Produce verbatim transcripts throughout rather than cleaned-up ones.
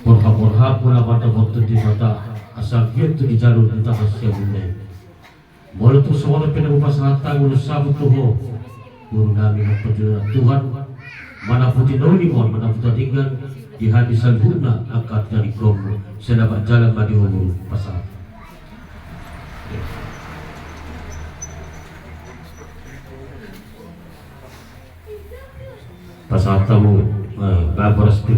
Borhat-borhatmu na mandapothon Debata, asa anggiat tu di jalur di tangkas siamun nai. Molo tung songon on pe na hupasahat hami ulos saput tu ho, boru nami, na parjolo Tuhan mandapothon na uli ma on, mandapothon dingkan di hami saluhutna angka na ringkot. Selamat jalan ma di ho boru, pasahat. Pasahat hamu, eh, bapak Rosti.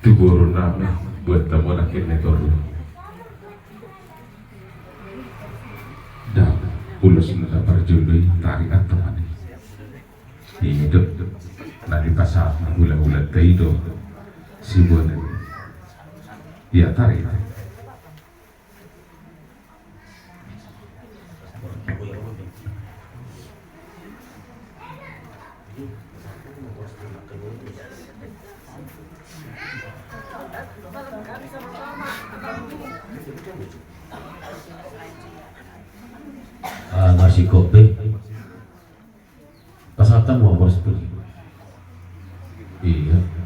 Tu boru nami, buat tamu anak ini toru. Dah, ulos na parjolo i tarik antum ani. Ido, na dipasahat na hula-hula ta ido. Si boru. Ia tarik. Ah, ngasih kopi. Pasahat hamu, Bos. Iya.